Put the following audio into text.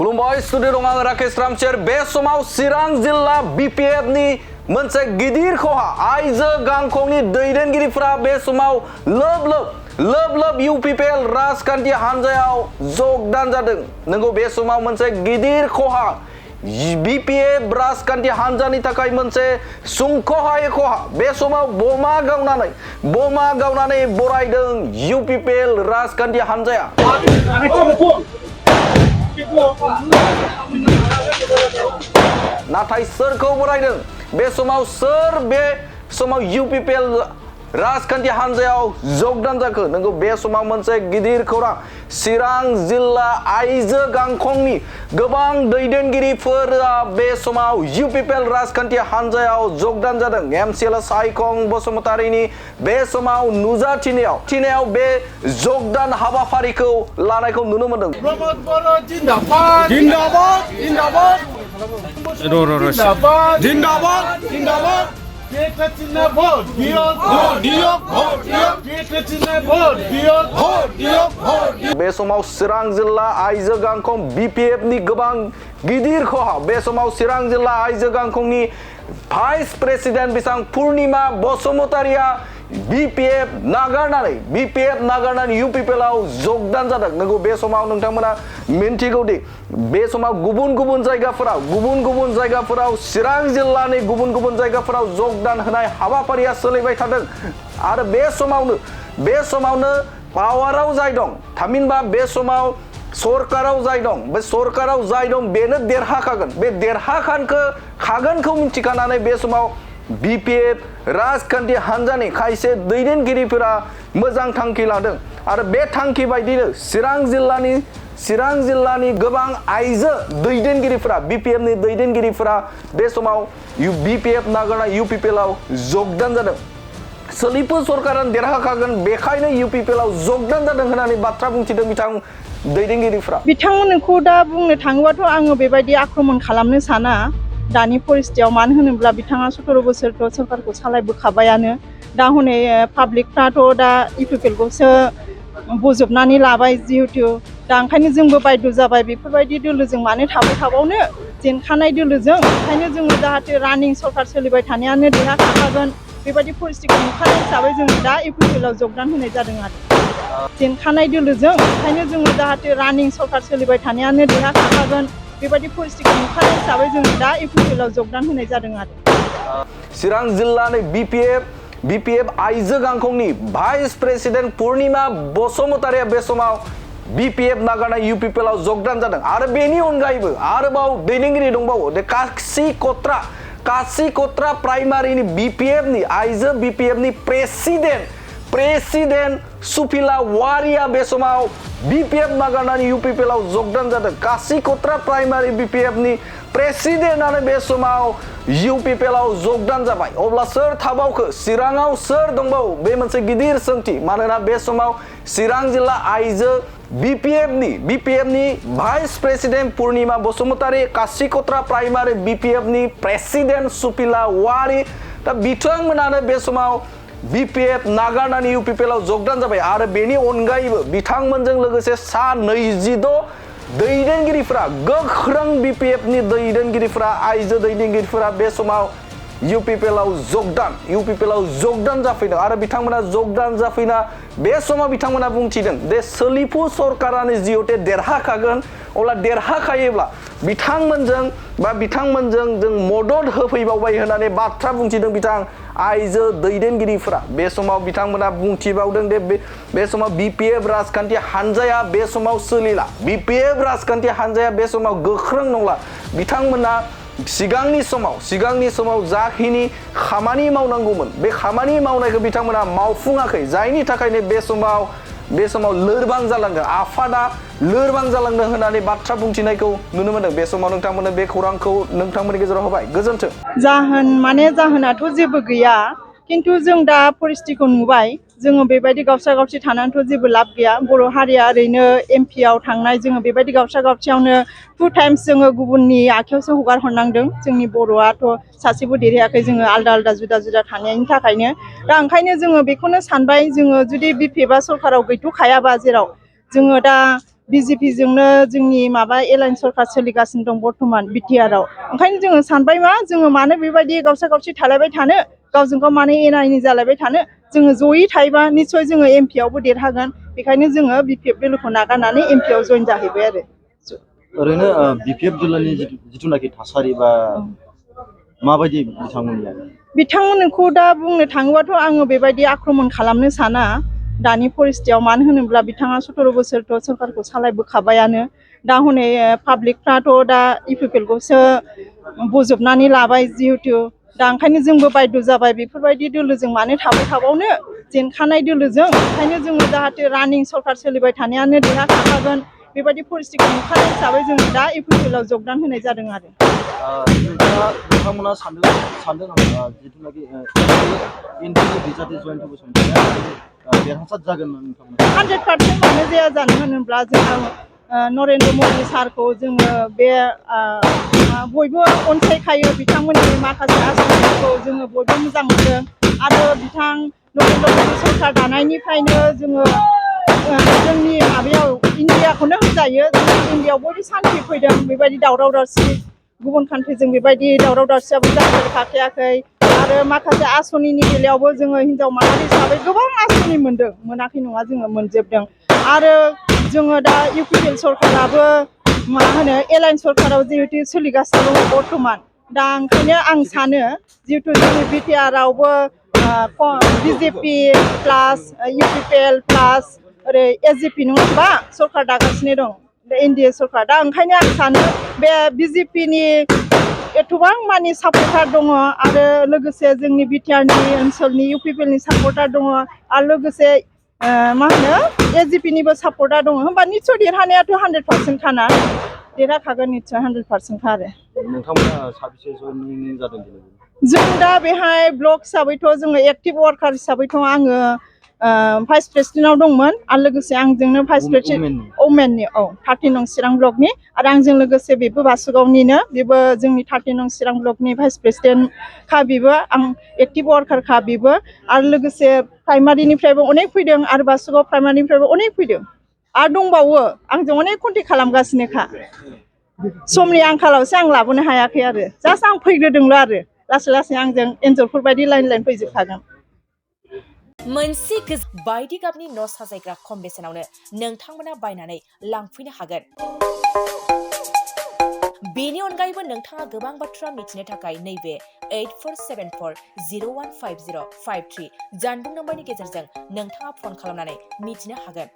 खुलुमबाय स्टुडिअ दं आं राकेश रामचेर बे समाव चिरां जिल्ला बीपीएफ नि मोनसे गिदिर खहा आइजो गांखंनि दैदेनगिरिफोरा बे समाव लोब लोब यूपीपीएल राजखान्थि हानजायाव जगदान जादों। नंगौ बे समाव मोनसे गिदिर खहा बीपीएफ राजखान्थि हानजानि थाखाय मोनसे सुंखहायै खहा बे समाव बमा गावनानै बरायदों यूपीपीएल राजखान्थि हानजाया। नाथाय सोरखौ बरायदों बे समाव यूपीपीएल राजखान्थि हानजायाव जगदान जाखो। नंगौ बे समाव मोनसे गिदिर खौरां चिरां जिल्ला आइजो गांखंनि गोबां दैदेनगिरिफोरा बे समाव यूपीपीएल राजखान्थि हानजायाव जगदान जादों। एमसीएल सायखं बसुमतारीनि बे समाव नुजाथिनायाव बे जगदान हाबाफारिखौ लानायखौ नुनो मोनदों। बे समाव चिरां जिल्ला आइजो गांखं बीपीएफ नि गोबां गिदिर खहा बे समाव चिरां जिल्ला आइजो गांखंनि भाइस प्रेसिडेंट बिसां पूर्णिमा बसुमतारीया बीपीएफ नागारनानै यूपीपीएलआव जगदान जादों। नंगौ बे समाव नोंथांमोना मिन्थिगौदि बे समाव गुबुन जायगाफोराव चिरां जिल्लानि गुबुन जायगाफोराव जगदान होनाय हाबाफारिया सोलिबाय थादों आरो बे समावनो पावाराव जाय दं थामहिनबा बे समाव सरकाराव जाय दं बेनो देरहाखागोन। बे देरहाखागोनखौ मिथिखानानै बे समाव बीपीएफ राजखान्थि हानजानि खायसे दैदेनगिरिफोरा मोजां थांखि लादों आरो बे थांखि बायदिनो चिरां जिल्लानि गोबां आइजो दैदेनगिरिफोरा बीपीएफ नि दैदेनगिरिफोरा बे समाव बीपीएफ नागारनाय यूपीपीएलआव जगदान जादों। सोलिफु सरकारानो देरहाखागोन बेखायनो यूपीपीएलआव जगदान जादों होननानै बाथ्रा बुंथिदों बिथां दैदेनगिरिफोरा। बिथांमोनखौ दा बुंनो थाङोबाथ' आङो बेबायदि आक्रमण खालामनो साना दानि परिस्थितियाव, मानो होनोब्ला बिथाङा 17 बोसोरथ' सरकारखौ सालायबोखाबायानो। दा हनै पाब्लिकफ्राथ' दा यूपीपीएलखौसो बजबनानै लाबाय जिहेतु दा ओंखायनो जोंबो बायद' जाबाय बेफोरबायदि दोलोजों मानो थाबावनो जेनखानाय दोलोजों। ओंखायनो जोङो जाहाथे रानिं सरकार सोलिबाय थानायानो देरहाखागोन बेबायदि परिस्थितिखौ नुखानाय हिसाबै जों दा यूपीपीएलआव जगदान होनाय जादों आरो जेनखानाय दोलोजों। ओंखायनो जोङो जाहाथे रानिं सरकार सोलिबाय थानायानो देरहाखागोन बेबायदि परिस्थितिखौ नुखानाय हिसाबै जों दा यूपीपीएलआव जगदान होनाय जादों आरो। चिरां जिल्लानि बीपीएफ आइजो गांखंनि भाइस प्रेसिडेंट पूर्णिमा बसुमतारीया बे समाव बीपीएफ नागारनाय यूपीपीएलआव जगदान जादों आरो बेनि अनगायैबो आरोबाव दैदेनगिरि दंबावो काशी कोत्रा प्राइमारिनि आइजो बीपीएफ नि प्रेसिडेंट सुफिला वारिया बे समाव बीपीएफ नागारनानै यूपीपीएलआव जगदान जादों। काशी कोत्रा प्राइमारि बीपीएफ नि प्रेसिडेंटआनो बे समाव यूपीपीएलआव जगदान जाबाय। अब्ला सोर थाबावखो चिराङाव सोर दंबावो बे मोनसे गिदिर सोंथि। मानोना बे समाव चिरां जिल्ला आइजो बीपीएफ नि भाइस प्रेसिडेंट पूर्णिमा बसुमतारी, काशी कोत्रा प्राइमारि बीपीएफ नि प्रेसिडेंट सुफिला वारि दा बिथांमोनानो बे समाव बीपीएफ नागारनानै यूपीपीएलआव जगदान जाबाय आरो बेनि अनगायैबो बिथांमोनजों लोगोसे सा 26 दैदेनगिरिफोरा गोख्रों बीपीएफ नि दैदेनगिरिफोरा आइजो दैदेनगिरिफोरा बे समाव यूपीपीएलआव जगदान जाफैदों आरो बिथांमोना जगदान जाफैना बे समाव बिथांमोना बुंथिदों दे सोलिफु सरकारानो जिहेतु देरहाखागोन अब्ला देरहाखायोब्ला बिथांमोनजों जों मदद होफैबावबाय होननानै बाथ्रा बुंथिदों बिथां आइजो दैदेनगिरिफोरा। बे समाव बिथांमोना बुंथिबावदों दे बे समाव बीपीएफ राजखान्थि हानजाया बे समाव सोलिला, बीपीएफ राजखान्थि हानजाया बे समाव गोख्रों नंला। बिथांमोना सिगांनि समाव जाखिनि खामानि मावनांगौमोन बे खामानि मावनायखौ बिथांमोना मावफुङाखै, जायनि थाखायनो बे समाव लोरबां जालांदों, आफादा लोरबां जालांदों होननानै बाथ्रा बुंथिनायखौ नुनो मोनदों। बे समाव नोंथांमोननो बे खौरांखौ नोंथांमोननि गेजेराव होबाय। गोजोन्थों। जाहोनाथ' जेबो गैया, किन्तु जों दा परिस्थितिखौ नुबाय। जोङो बेबायदि गावस्रा-गावस्रि थानानैथ' जेबो लाब गैया। बर' हारिया ओरैनो एमपिआव थांनाय जोङो बेबायदि गावस्रा-गावस्रियावनो 2 टाइम्स जोङो गुबुननि आखायावसो हगार हरनांदों। जोंनि बर'आथ' सासेबो देरहायाखै, जोङो आलदा जुदा थानायनि थाखायनो। दा ओंखायनो जोङो बेखौनो सानबाय, जोङो जुदि बीपीएफआ सरकाराव गैथ'खायाबा जेराव जोङो दा बिजेपिजोंनो जोंनि माबा एलायन्स सरकार सोलिगासिनो दं बर्थमान बिटिआरआव। ओंखायनो जोङो सानबाय मा जोङो मानो बेबायदि गावसा गावसि थालायबाय थानो, गावजों गाव मानो एना एनि जालायबाय थानो, जोङो जयै थायोबा निस्सय जोङो एमपिआवबो देरहागोन। बेखायनो जोङो बिपिएफ दोलोखौ नागारनानै एमपिआव जइन जाहैबाय आरो। ओरैनो बिपिएफ दोलोनि जिथुनाखि थासारि बा माबायदि बिथांमोननिया? बिथांमोनखौ दा बुंनो थाङोबाथ' आङो बेबायदि आक्रमन खालामनो साना दानि परिस्थितियाव। मानो होनोब्ला बिथाङा 17 बोसोरथ' सोरखारखौ सालायबोखाबायानो। दा हनै पाब्लिकफ्राथ' दा इउपिपिएलखौसो बजबनानै लाबाय जिहेथु। दा ओंखायनो जोंबो बायद' जाबाय बेफोरबायदि दोलोजों मानो थाबाय थाबावनो, जेनखानाय दोलोजों। ओंखायनो जोङो जाहाथे रानिं सरकार सोलिबाय थानायानो देरहाखागोन बेबायदि परिस्थितिखौ नुखानाय हिसाबै जोङो दा इउपिपिएलआव जगदान होनाय जादों आरो। नोंथांमोना सानदों नामा जिथुनाखि एनडिए बिजाथि जयन्त बसुमतारिया देरहासार जागोन होननानै? 100% मानो जाया जानो होनोब्ला जोङो नरेन्द्र मदि सारखौ जोङो बे बयबो अनसायखायो। बिथांमोननि माखासे आसनिफोरखौ जोङो बयबो मोजां मोनदों। आरो बिथां नरेन्द्र मदि सरकार दानायनिफ्रायनो जोङो जोंनि माबायाव इण्डियाखौनो होनजायो, जोंनि इण्डियाआव बयबो सान्थि फैदों। बेबायदि दावराव दावसि गुबुन कान्ट्रिजों बेबायदि दावराव दावसियाबो जाफेरखायाखै। आरो माखासे आसनिनि बेलायावबो जोङो हिनजाव माहारि हिसाबै गोबां आसनि मोनदों, मोनाखै नङा जोङो मोनजोबदों। आरो जोङो दा इउपिपिएल सरकाराबो मा होनो एलायन्स सरकाराव जिहेतु सोलिगासिनो दङ बर्थमान। दा ओंखायनो आं सानो जिहेतु जोंनि बिटिआरआवबो बिजेपि प्लास इउपिपिएल प्लास ओरै एसजिपि नङा होमबा सरकार दागासिनो दं एनडिए सरकार। दा ओंखायनो आं सानो बे बिजेपिनि एथबां मानि सापर्टार दङ आरो लोगोसे जोंनि बिटिआरनि ओनसोलनि इउपिपिएलनि सापर्टार दङ आरो लोगोसे मा होनो एसजिपिनिबो सापर्टार दङ। होमबा निस्सय देरहानायाथ' 100% खाना, देरहाखागोन निस्सय 100% खा आरो। नोंथांमोना साबेसे जयनिं जादों? जों दा बेहाय ब्लक हिसाबैथ' जोङो एक्टिभ वार्कार हिसाबैथ' आङो भाइस प्रेसिडेन्टआव दंमोन आरो लोगोसे आंजोंनो भाइस प्रेसिडेन्ट वमेननि 13 नं चिरां ब्लकनि, आरो आंजों लोगोसे बेबो बासुगावनिनो, बेबो जोंनि 13 नं चिरां ब्लकनि भाइस प्रेसिडेन्टखा बेबो, आं एक्टिभ वार्कारखा बेबो। आरो लोगोसे प्राइमारिनिफ्रायबो अनेक फैदों आरो बासुगाव प्राइमारिनिफ्रायबो अनेक फैदों आरो दंबावो आंजों अनेक कन्टेक्ट खालामगासिनोखा। समनि आंखालावसो आं लाबोनो हायाखै आरो, जास्ट आं फैग्रोदोंल' आरो लासै लासै आंजों एन्जरफोरबायदि लाइन लाइन फैजोबखागोन। मोनसे बायदि गाबनि न' साजायग्रा खम बेसेनावनो नोंथांमोना बायनानै लांफैनो हागोन। बेनि अनगायैबो नोंथाङा गोबां बाथ्रा मिथिनो थाखाय नैबे 8474015053 जानबुं नम्बरनि गेजेरजों नोंथाङा फन खालामनानै मिथिनो हागोन।